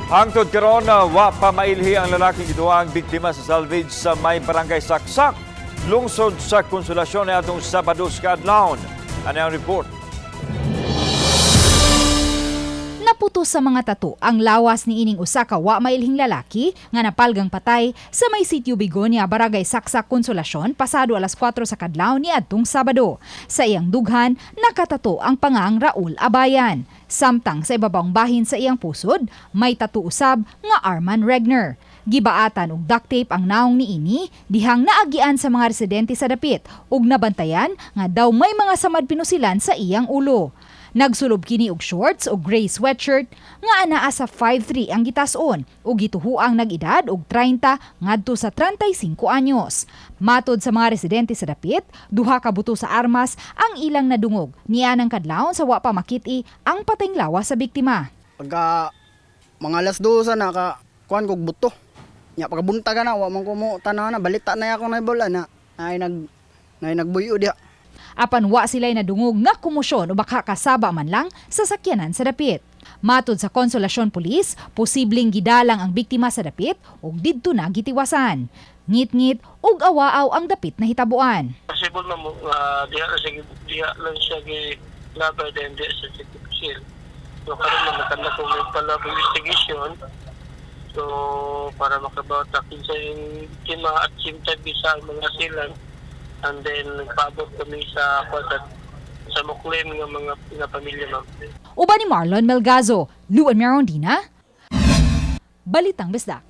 Hangtod karon, wa pa mailhi ang lalaking giduang biktima sa salvage sa may barangay Saksak, lungsod sa Konsolasyon niadtong Sabado sa kaadlawon. Ano ang report? Naputo sa mga tato ang lawas ni ining usa ka wa mailhing lalaki nga napalgang patay sa may sitio Bigonia, Barangay Saksak, Konsolasyon pasado alas 4 sa kadlaw ni adtong Sabado. Sa iyang dughan, nakatato ang pangang Raul Abayan. Samtang sa ibabang bahin sa iyang pusod, may tato usab nga Arman Regner. Gibaatan og duct tape ang naong niini dihang naagian sa mga residente sa dapit ug nabantayan nga daw may mga samad pinusilan sa iyang ulo. Nagsulob kini og shorts og gray sweatshirt nga anaa sa 5'3 ang gitason ug gituhuang nag-edad og 30 ngadto sa 35 anyos. Matod sa mga residente sa dapit, duha ka buto sa armas ang ilang nadungog nianang kadlawon sa wa pa makit-i ang patayng lawas sa biktima. Pagka mga alas 12 na ka kuan kog buto. Nya pagkabuntaga na, wa man ko mo tanaw na balita na ako na bola na ay nagbuyo diha. Apan wa sila'y nadungog nga komosyon o baka kasaba man lang sa sakyanan sa dapit. Matod sa Konsolasyon Police, posibleng gidalang ang biktima sa dapit ug didto na gitiwasan. Ngit-ngit ug awaaw ang dapit na hitabuan. Possible na mo diha lang siya gi labay then diha siya sa gipusil. So karon man nakanda ko may pala investigation. So para makabaw ta kinsa yung biktima at same time bisa ang mga silang and then nagpaabot kami sa kwan sa muklim nga mga nga pamilya, ma'am. Uban ni Marlon Melgazo, Luan Merondina, Balitang Bisdak.